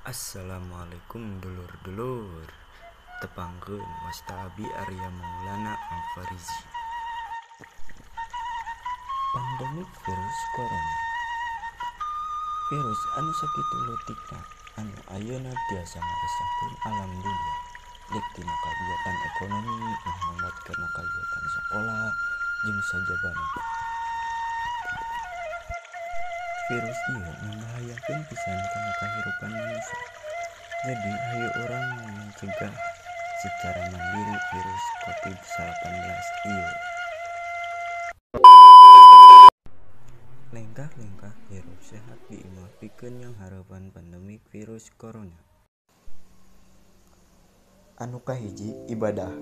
Assalamualaikum dulur-dulur. Tepangkeun wasta abi Arya Maulana Alfarizi. Pandemik virus corona. Virus anu sakitu leutikna anu ayeuna tiasa ngaresahkeun alam dunia. Dek tina kagiatan ekonomi, menghambat kana kagiatan sakola jeung sajabana. Virus ieu membahayakeun pisan kana kahirupan manusia. Jadi hayu urang mencegah secara mandiri virus COVID-19 ieu. Lengkah-lengkah hirup sehat di imah pikeun nyanghareupan pandemik virus corona. Anu kahiji, ibadah.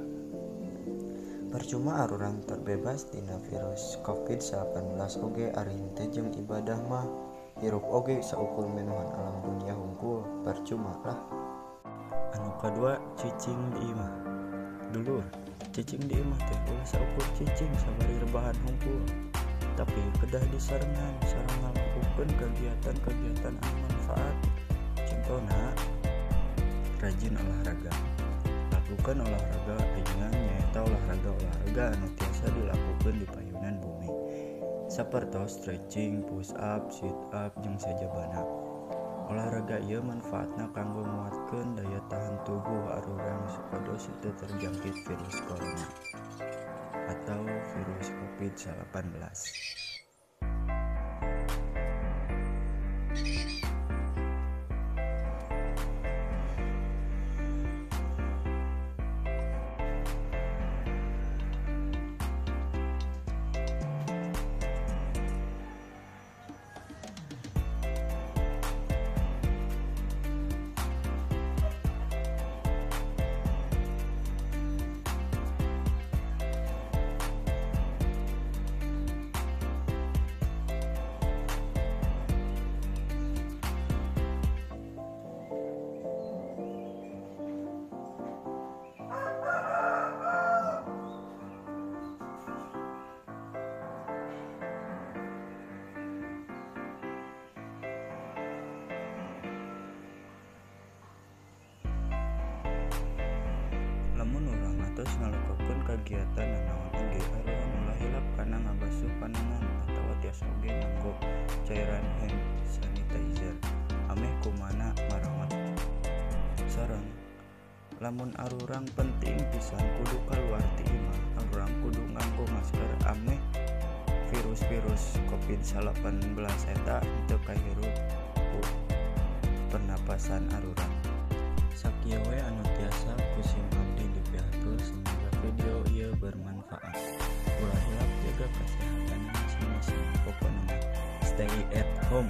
Percuma arurang terbebas tina virus COVID-19 oge ari henteu jeung ibadah mah hirup oge saukur menuhan alam dunia hungkul, percuma lah. Anu kadua, cicing di imah. Dulur, cicing di imah teh ulah saukur cicing sabari rebahan hungkul, tapi kedah disarengan sareng ngalakukeun kegiatan-kegiatan anu manfaat. Contohna, rajin olahraga. Lakukan olahraga ringan nyaeta olahraga-olahraga anu tiasa dilakukeun di payunan bumi, sapertos stretching, push up, sit up, jeung sajabana. Olahraga ieu manfaatna kanggo nguatkeun daya tahan tubuh arurang supados teu terjangkit virus corona atau virus COVID-19. Lamun urang atos ngalakokeun kagiatan nanaon oge, arurang ulah hilap kana ngabasuh panangan atawa tiasa oge nganggo cairan hand sanitizer ameh kumana marawat. Sareng lamun arurang penting pisan kudu kaluar ti imah, arurang kudu nganggo masker ameh virus-virus COVID-19 eta teu kahirup ku pernapasan arurang. Sakieu we anu tiasa ku sim abdi dipihatur, semoga video ieu bermanfaat. Ulah hilap jaga kesehatan masing-masing, pokona mah stay at home.